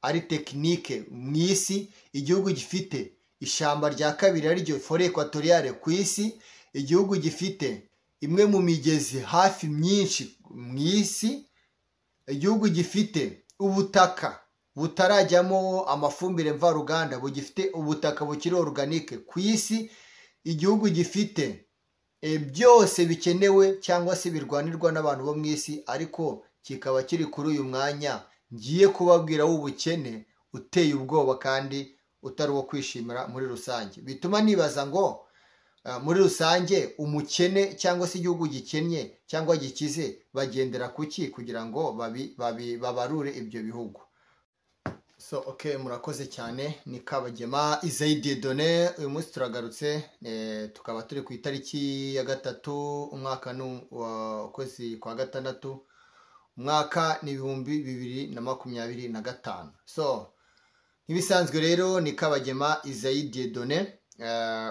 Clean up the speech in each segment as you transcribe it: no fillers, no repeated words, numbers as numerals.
ari technique mu isi, igihugu gifite ishyamba rya kabiri ariryo forêt équatoriale ku isi, igihugu gifite imwe mu migezi hafi myinshi mu isi, igihugu gifite ubutaka butarajyamo amafumbire mvaruganda, bugifite ubutaka bukiri organique ku isi, igihugu gifite byose bikenewe cyangwa se birwanirwa n'abantu bo mu isi, ariko kikaba kiri kuri uyu mwanya ngiye kubabwira w'ubukene uteye ubwoba kandi utari uwo kwishimira muri rusange. Bituma nibaza ngo muri rusange umukene cyangwa se igihugu gikennye cyangwa gikize bagendera kuki kugira ngo babarure ibyo bihugu? So okay, murakoze cyane. Ni Kabagema Isaie Dieudonné. Uyu munsi turagarutse, tukaba turi ku itariki ya 3, umwaka ni ukwezi kwa gatandatu, umwaka ni 2025. So nk'ibisanzwe rero ni Kabagema Isaie Dieudonné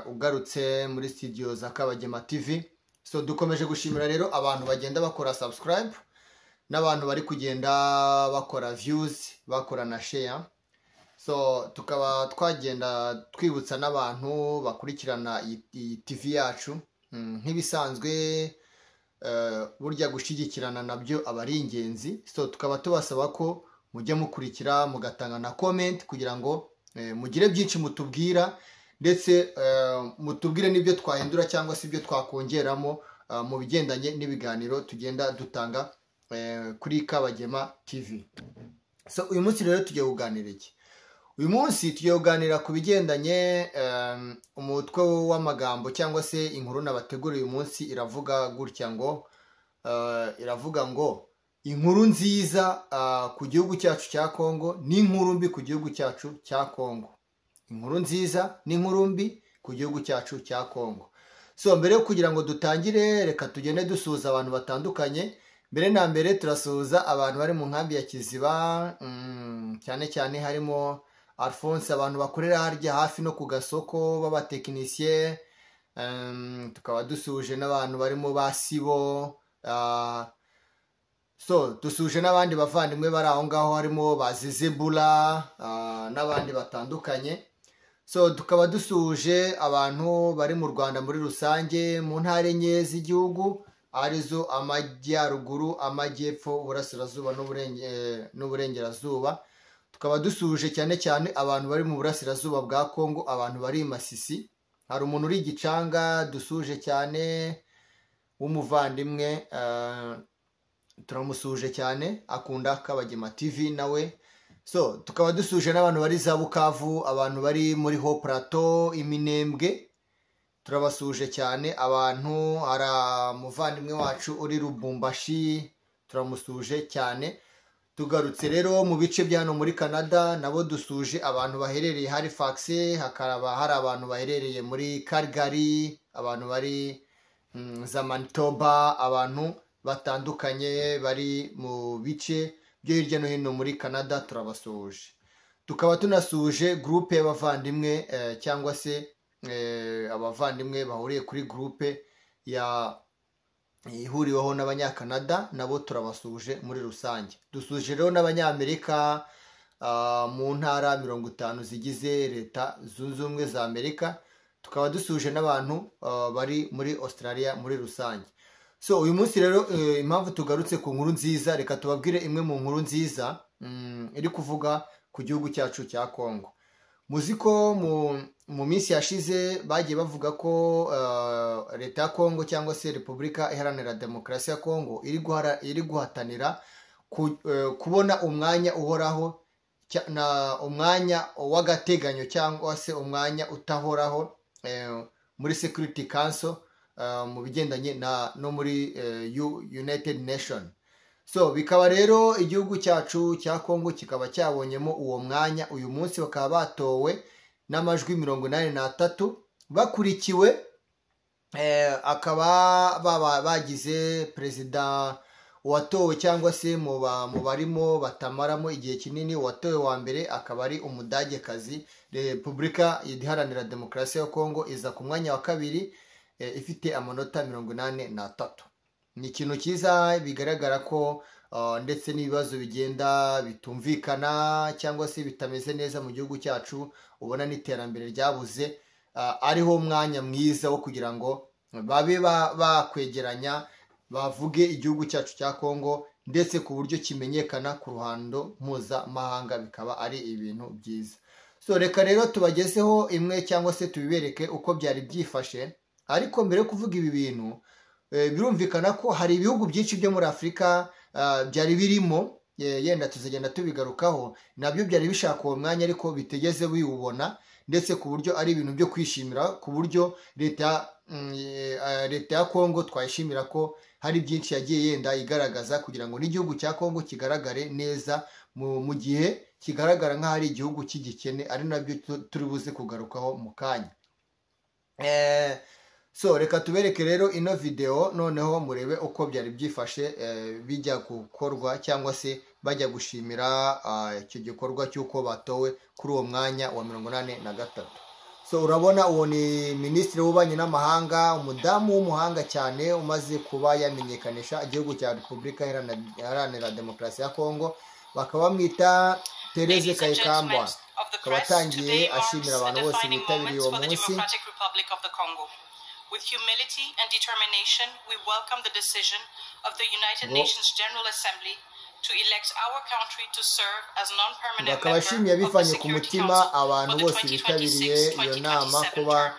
ugarutse muri studio za Kabagema TV. So dukomeje gushimira rero abantu bagenda bakora subscribe n'abantu bari kugenda bakora views, bakora na share. So tukaba twagenda twibutsa n'abantu bakurikirana iyi TV yacu, nk'ibisanzwe, burya gushyigikirana nabyo aba ari ingenzi. So tukaba tubasaba ko mujya mukurikira, mugatanga na comment kugira ngo mugire byinshi mutubwira, ndetse mutubwire n'ibyo twahindura cyangwa se ibyo twakongeramo mu bigendanye n'ibiganiro tugenda dutanga kuri Kabagema TV. So uyu munsi rero tugiye kuganira iki? Uyu munsi tugiye kuganira ku bigendanye, umutwe w'amagambo cyangwa se inkuru nabateguriye uyu munsi iravuga gutya ngo, iravuga ngo inkuru nziza ku gihugu cyacu cya Kongo n'inkuru mbi ku gihugu cyacu cya Kongo. Inkuru nziza n'inkuru mbi ku gihugu cyacu cya Kongo. So mbere yo kugira ngo dutangire, reka tugende dusuhuza abantu batandukanye. Mbere na mbere turasuhuza abantu bari mu nkambi ya Kiziba, cyane cyane harimo Alphonse, abantu bakorera harya hafi no ku gasoko b'abatekinisiye. Tukaba dusuhuje n'abantu barimo ba Sibo, so dusuhuje n'abandi bavandimwe bari aho ngaho harimo ba Zizebula, n'abandi batandukanye. So tukaba dusuhuje abantu bari mu Rwanda muri rusange, mu ntara enye z'igihugu, arizo amajyaruguru, amajyepfo, uburasirazuba n'uburengerazuba. Tukaba dusuhuje cyane cyane abantu bari mu burasirazuba bwa Kongo, abantu bari i Masisi. Hari umuntu uri Gicanga dusuhuje cyane w'umuvandimwe, turamusuhuje cyane, akunda Kabagema TV nawe. So tukaba dusuhuje n'abantu bari za Bukavu, abantu bari muri Haut Plateau, Iminembwe, turabasuhuje cyane. Abantu, hari umuvandimwe wacu uri Lubumbashi, turamusuhuje cyane. Tugarutse rero mu bice bya hano muri Canada, nabo dusuhuje abantu baherereye Halifax, hakaba hari abantu baherereye muri Calgary, abantu bari za Manitoba, abantu batandukanye bari mu bice byo hirya no hino muri Canada, turabasuhuje. Tukaba tunasuhuje groupe y'abavandimwe, cyangwa se abavandimwe bahuriye kuri groupe ya ihuriweho n'Abanyakanada, nabo turabasuhuje muri rusange. Dusuhuje rero n'Abanyamerika mu ntara 50 zigize Leta Zunze Ubumwe za Amerika. Tukaba dusuhuje n'abantu bari muri Australia muri rusange. So uyu munsi rero, impamvu tugarutse ku nkuru nziza, reka tubabwire imwe mu nkuru nziza iri kuvuga ku gihugu cyacu cya Kongo. Muzi ko mu minsi yashize bagiye bavuga ko Leta ya Kongo cyangwa se Repubulika Iharanira Demokarasi ya Kongo iri guhatanira kubona umwanya uhoraho na umwanya w'agateganyo cyangwa se umwanya utahoraho muri Security Council, mu bigendanye na no muri United Nation. So bikaba rero igihugu cyacu cya Kongo kikaba cyabonyemo uwo mwanya. Uyu munsi bakaba batowe n'amajwi 83, bakurikiwe, akaba baba bagize perezida watowe cyangwa se mu barimo batamaramo igihe kinini. Uwatowe wa mbere akaba ari Umudagekazi. Repubulika Iharanira Demokarasi ya Kongo iza ku mwanya wa kabiri, ifite amanota 83. Ni ikintu cyiza bigaragara ko ndetse n'ibibazo bigenda bitumvikana cyangwa se bitameze neza mu gihugu cyacu, ubona n'iterambere ryabuze, ariho umwanya mwiza wo kugira ngo babe bakwegeranya bavuge igihugu cyacu cya Kongo, ndetse ku buryo kimenyekana ku ruhando mpuzamahanga, bikaba ari ibintu byiza. So reka rero tubagezeho imwe cyangwa se tubibereke uko byari byifashe. Ariko mbere yo kuvuga ibi bintu, birumvikana ko hari ibihugu byinshi byo muri Afurika byari birimo, yenda tuzagenda tubigarukaho, nabyo byari bishaka uwo mwanya ariko bitegeze biwubona, ndetse ku buryo ari ibintu byo kwishimira, ku buryo leta ya Kongo twayishimira ko hari byinshi yagiye yenda igaragaza kugira ngo n'igihugu cya Kongo kigaragare neza mu gihe kigaragara nk'aho ari igihugu cy'igikene, ari nabyo turi buze kugarukaho mu kanya. So reka tubereke rero ino video, noneho murebe uko byari byifashe bijya gukorwa cyangwa se bajya gushimira icyo gikorwa cy'uko batowe kuri uwo mwanya wa 83. So urabona uwo ni minisitiri w'ububanyi n'amahanga, umudamu w'umuhanga cyane umaze kuba yamenyekanisha igihugu cya Repubulika Iharanira Demokarasi ya Kongo, bakaba bamwita Therese Kayikwamba. Akaba atangiye ashimira abantu bose bitabiriye uwo munsi. With humility and determination, we welcome the decision of the United Nations General Assembly to elect our country to serve as non-permanent Akaba ashimiye abivanye ku mutima abantu bose bitabiriye iyo nama kuba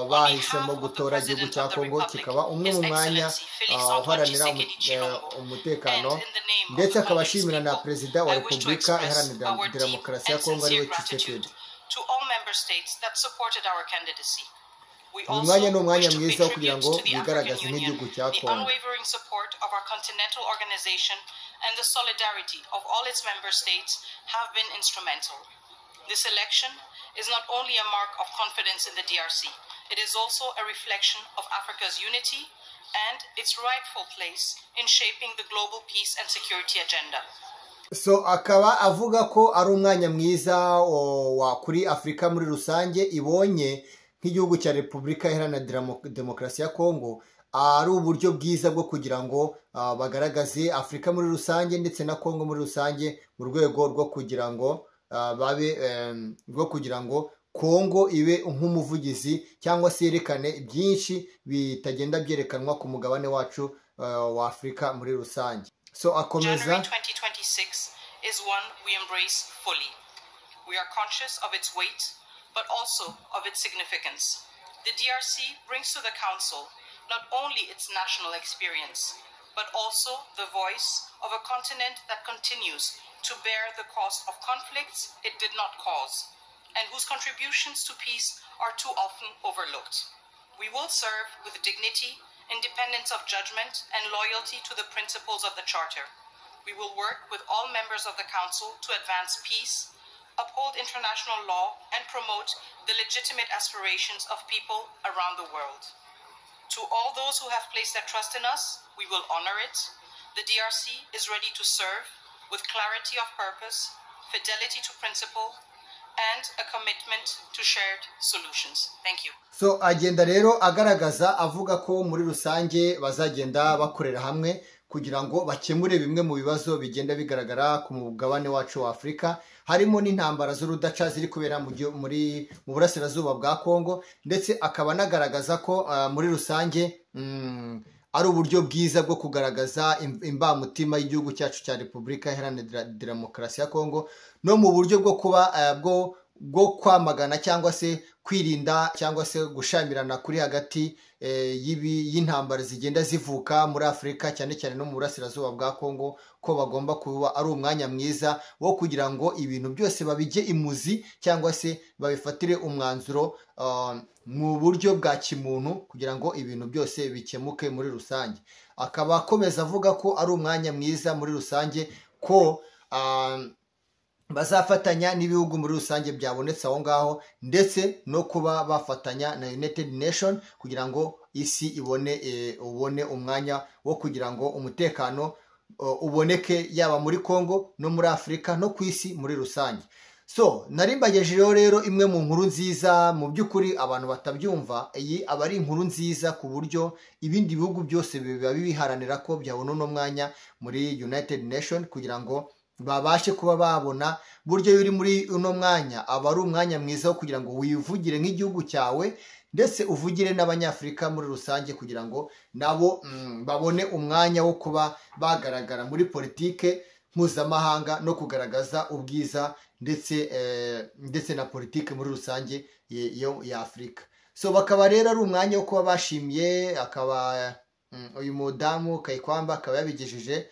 bahisemo gutora igihugu cya Kongo kikaba umwe mu mwanya uharanira umutekano, ndetse akaba ashimira na Perezida wa Repubulika Iharanira Demokarasi ya Kongo ariwe Tshisekedi. Uyu mwanya ni umwanya mwiza wo kugira ngo bigaragaze nk'igihugu cya Kongo. And the solidarity of all its member states have been instrumental. This election is not only a mark of confidence in the DRC, it is also a reflection of Africa's unity and its rightful place in shaping the global peace and security agenda. So akaba avuga ko ari umwanya mwiza wa kuri Afurika muri rusange ibonye nk'igihugu cya Repubulika Iharanira Demokarasi ya Kongo, ari uburyo bwiza bwo kugira ngo bagaragaze Afurika muri rusange ndetse na Kongo muri rusange, mu rwego rwo kugira ngo babe rwo kugira ngo Kongo ibe nk'umuvugizi cyangwa se yerekane byinshi bitagenda byerekanwa ku mugabane wacu wa Afurika muri rusange. So akomeza. January 2026 is one we embrace fully. We are conscious of its weight, but also of its significance. The DRC brings to the Council not only its national experience, but also the voice of a continent that continues to bear the cost of conflicts it did not cause, and whose contributions to peace are too often overlooked. We will serve with dignity, independence of judgment, and loyalty to the principles of the Charter. We will work with all members of the Council to advance peace, uphold international law, and promote the legitimate aspirations of people around the world. To all those who have placed their trust in us, we will honor it. The DRC is ready to serve with clarity of purpose, fidelity to principle, and a commitment to shared solutions. Thank you. So agenda rero agaragaza avuga ko muri rusange bazagenda bakorera hamwe kugira ngo bakemure bimwe mu bibazo bigenda bigaragara ku mugabane wacu wa Afurika, harimo n'intambara z'urudaca ziri kubera mu burasirazuba bwa Kongo, ndetse akaba anagaragaza ko muri rusange ari uburyo bwiza bwo kugaragaza imbamutima y'igihugu cyacu cya Repubulika Iharanira Demokarasi ya Kongo, no mu buryo bwo kuba bwo kwamagana cyangwa se kwirinda cyangwa se gushamirana kuri hagati y'intambara zigenda zivuka muri Afurika, cyane cyane no mu burasirazuba bwa Kongo, ko bagomba kuba ari umwanya mwiza wo kugira ngo ibintu byose babijye imuzi cyangwa se babifatire umwanzuro mu buryo bwa kimuntu kugira ngo ibintu byose bikemuke muri rusange. Akaba akomeza avuga ko ari umwanya mwiza muri rusange ko bazafatanya n'ibihugu muri rusange byabonetse aho ngaho, ndetse no kuba bafatanya na United Nation kugira ngo isi ibone ubone umwanya wo kugira ngo umutekano uboneke yaba muri Kongo no muri Afurika no ku isi muri rusange. So nari mbagejejeho rero imwe mu nkuru nziza. Mu by'ukuri abantu batabyumva, iyi aba ari inkuru nziza ku buryo ibindi bihugu byose biba biharanira ko byabona uno mwanya muri United Nation, kugira ngo babashe kuba babona buryo iyo uri muri uno mwanya aba ari umwanya mwiza wo kugira ngo wivugire nk'igihugu cyawe, ndetse uvugire n'Abanyafurika muri rusange, kugira ngo nabo babone umwanya wo kuba bagaragara muri politike mpuzamahanga no kugaragaza ubwiza ndetse na politike muri rusange ya Afurika. So bakaba rero ari umwanya wo kuba bashimiye, akaba uyu mudamu Kayikwamba akaba yabigejeje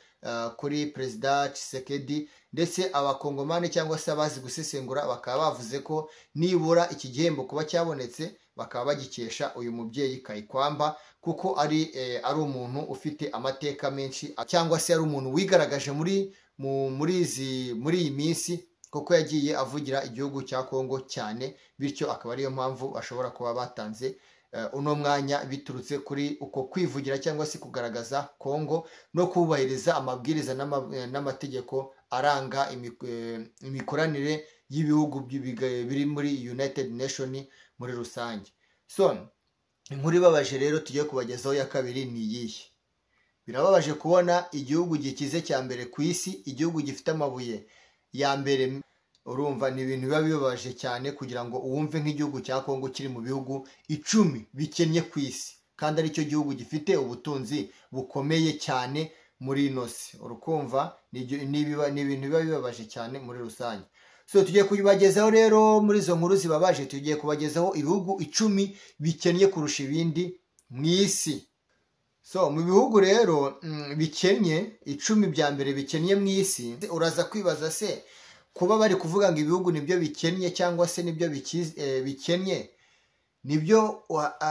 kuri Perezida Tshisekedi, ndetse Abakongomani cyangwa se abazi gusesengura bakaba bavuze ko nibura iki gihembo kuba cyabonetse bakaba bagikesha uyu mubyeyi Kayikwamba, kuko ari umuntu ufite amateka menshi, cyangwa se ari umuntu wigaragaje muri iyi minsi, kuko yagiye avugira igihugu cya Kongo cyane, bityo akaba ariyo mpamvu bashobora kuba batanze uno mwanya biturutse kuri uko kwivugira cyangwa se kugaragaza Kongo no kubahiriza amabwiriza n'amategeko aranga imikoranire y'ibihugu biri muri United Nation muri rusange. So inkuru ibabaje rero tugiye kubagezaho ya kabiri ni iyihe? Birababaje kubona igihugu gikize cya mbere ku isi, igihugu gifite amabuye ya mbere. Urumva ni ibintu biba bibabaje cyane kugira ngo uwumve nk'igihugu cya Kongo kiri mu bihugu 10 bikennye ku isi, kandi aricyo gihugu gifite ubutunzi bukomeye cyane muri ino si. Urukumva ni ibintu biba bibabaje cyane muri rusange. So tugiye kubagezaho rero muri izo nkuru zibabaje, tugiye kubagezaho ibihugu 10 bikennye kurusha ibindi mu isi. So mu bihugu rero bikennye 10 bya mbere bikennye mu isi, uraza kwibaza se kuba bari kuvuga ngo ibihugu nibyo bikennye cyangwa se nibyo bikennye, nibyo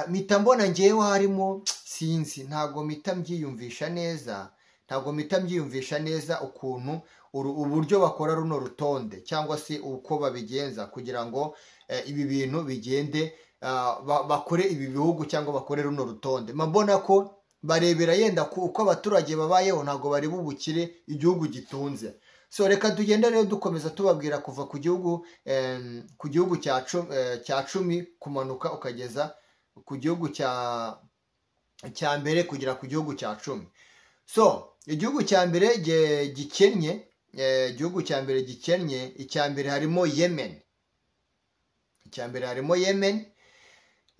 mpita mbona ngewe harimo sinzi, ntago mpita mbyiyumvisha neza, ntago mpita mbyiyumvisha neza ukuntu uburyo bakora runo rutonde cyangwa se uko babigenza kugira ngo ibi bintu bigende, bakore ibi bihugu cyangwa bakore runo rutonde. Mbona ko barebera yenda uko abaturage babayeho, ntago bareba ubukire igihugu gitunze. So reka tugende rero dukomeza tubabwira kuva ku gihugu cya 10 kumanuka ukageza ku gihugu cya mbere kugera ku gihugu cya 10. So igihugu cya mbere gikennye, igihugu cya mbere gikennye, icya mbere harimo Yemen. Icya mbere harimo Yemen.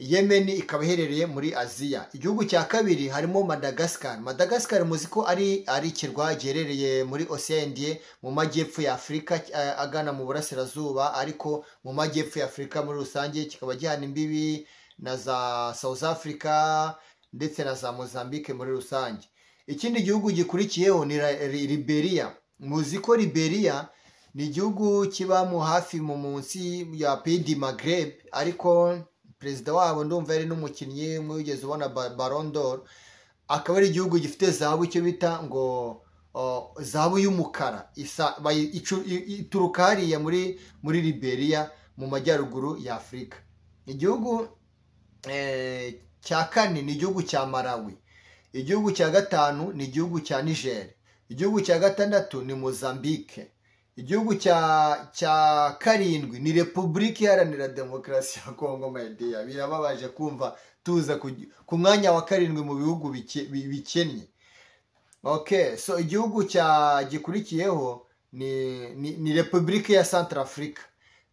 Yemen ikaba iherereye muri Aziya. Igihugu cya kabiri harimo Madagascar. Madagascar muzi ko ari ikirwa giherereye muri Ocean Indien mu majyepfo ya Afurika agana mu burasirazuba, ariko mu majyepfo ya Afurika muri rusange kikaba gihana imbibi na za South Africa ndetse na za Mozambique muri rusange. Ikindi gihugu gikurikiyeho ni Liberia. Muzi ko Liberia ni igihugu kiba mu hafi mu munsi ya Pays du Maghreb, ariko perezida wabo ndumva yari n'umukinnyi umwe wigeze ubona Ballon d'Or, akaba ari igihugu gifite zahabu, icyo bita ngo zahabu y'umukara ituruka hariya muri Liberia mu majyaruguru ya Afurika. Igihugu cya kane ni igihugu cya Malawi. Igihugu cya gatanu ni igihugu cya Niger. Igihugu cya gatandatu ni Mozambique. Igihugu cya karindwi ni Repubulika Iharanira Demokarasi ya Kongo. My dear, birababaje kumva tuza ku mwanya wa 7 mu bihugu bikennye. Okay, so igihugu cya gikurikiyeho ni Repubulika ya Centrafrica.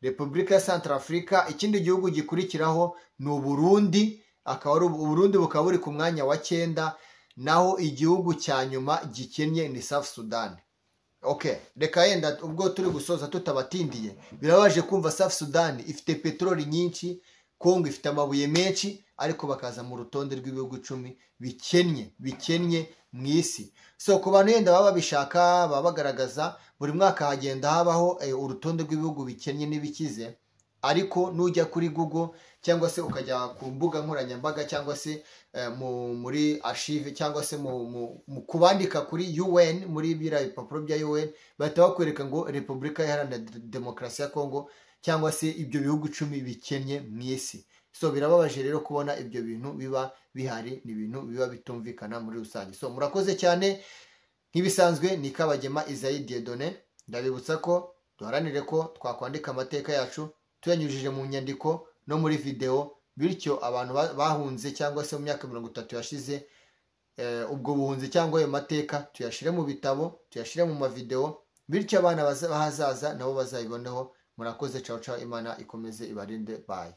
Repubulika ya Centrafrica. Ikindi gihugu gikurikiraho ni Uburundi, akaba ari Uburundi bukaba buri ku mwanya wa 9, naho igihugu cya nyuma gikennye ni South Sudan. Okay, reka yenda ubwo turi gusoza tutabatindiye. Birabaje kumva South Sudan ifite peteroli nyinshi, Kongo ifite amabuye menshi, ariko bakaza mu rutonde rw'ibihugu 10 bikennye mu isi. So ku bantu yenda baba bishaka baba bagaragaza buri mwaka hagenda habaho urutonde rw'ibihugu bikennye n'ibikize, ariko nujya kuri Google cyangwa se ukajya ku mbuga nkoranyambaga cyangwa se muri archive cyangwa se mu kubandika kuri UN, muri biriya bipapuro bya UN, bahita bakwereka ngo Repubulika Iharanira Demokarasi ya Kongo cyangwa se ibyo bihugu 10 bikennye mu isi. So birababaje rero kubona ibyo bintu biba bihari, ni ibintu biba bitumvikana muri rusange. So murakoze cyane, nk'ibisanzwe ni Kabagema Isaie Dieudonné, ndabibutsa ko Duharanire ko twakwandika amateka yacu tuyanyujije mu nyandiko no muri videwo, bityo abantu bahunze cyangwa se mu myaka 30 yashize, ubwo buhunzi cyangwa ayo mateka tuyashyire mu bitabo, tuyashyire mu mavidewo, bityo abana b'ahazaza nabo bazabiboneho. Murakoze, cawu cawu, Imana ikomeze ibarinde, bye.